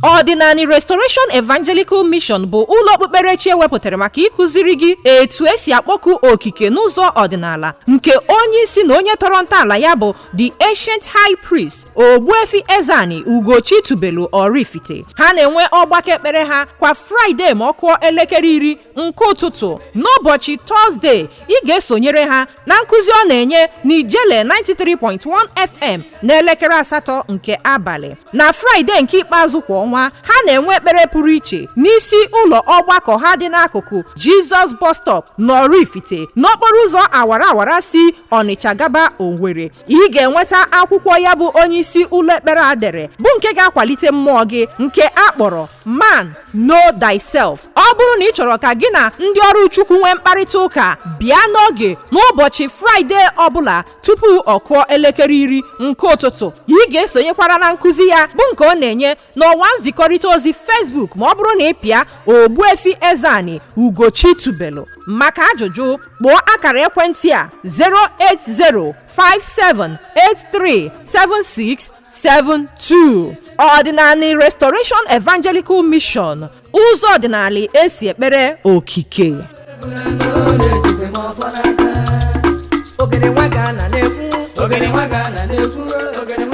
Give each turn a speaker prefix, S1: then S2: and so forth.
S1: Ọdịnanị Restoration Evangelical Mission bụ ụlọ okpukperechi ewepụtara maka ịkụziri gị etu esi akpọku okike n'ụzọ ọdịnala, nke onye isi na onye tọrọ ntọala ya bụ The Ancient High Priest Ogbuefi Eze-Ani Ugochi Tubelu Oraifite. Ha na-enwe ọgbakọ ekpere ha kwa Fraịde ma ọ kụọ elekere 10 nke ụtụtụ. N'ụbọchị Tọzdee, ị ga-esonyere ha na nkụzi ọ na-enye n'Ijele 93.1 FM n'elekere 8 nke abalị. Na Fraịde nke ikpeazụ kwa ọnwa, ha na-enwe ekpere pụrụ iche n'isi ụlọ ọgbakọ ha dị n'akụkụ Jizọs Bus Stop n'Oraifite, n'okporo ụzọ awara awara si Ọnịcha gaba Owerri. Ị ga-enweta akwụkwọ ya bụ onye isi ụlọ ekpere a dere, bụ nke ga-akwalite mmụọ gị, nke a kpọrọ Man Know Thyself. Ọ bụrụ na ị chọrọ ka gị na ndị ọrụ Chukwu nwee mkparịta ụka, bịa n'oge n'ụbọchị Fraịde ọbụla tupu ọ kụọ elekere 10 nke ụtụtụ. Ị ga-esonyekwara na nkụzi ya, bụ nke ọ na-enye n'ọwa nzikọrịta ozi Facebook, ma ọ bụrụ na ị pịa Ogbuefi Eze-Ani Ugochi Tubelu. Maka ajụjụ, kpọọ akara ekwentị a: 08057837672. Ọdịnanị Restoration Evangelical Mission, ụzọ ọdịnala esi ekpere okike.
S2: Ogene nwa ga na na-ekwu.
S3: Ogene nwa ga na na-ekwu. Ogene.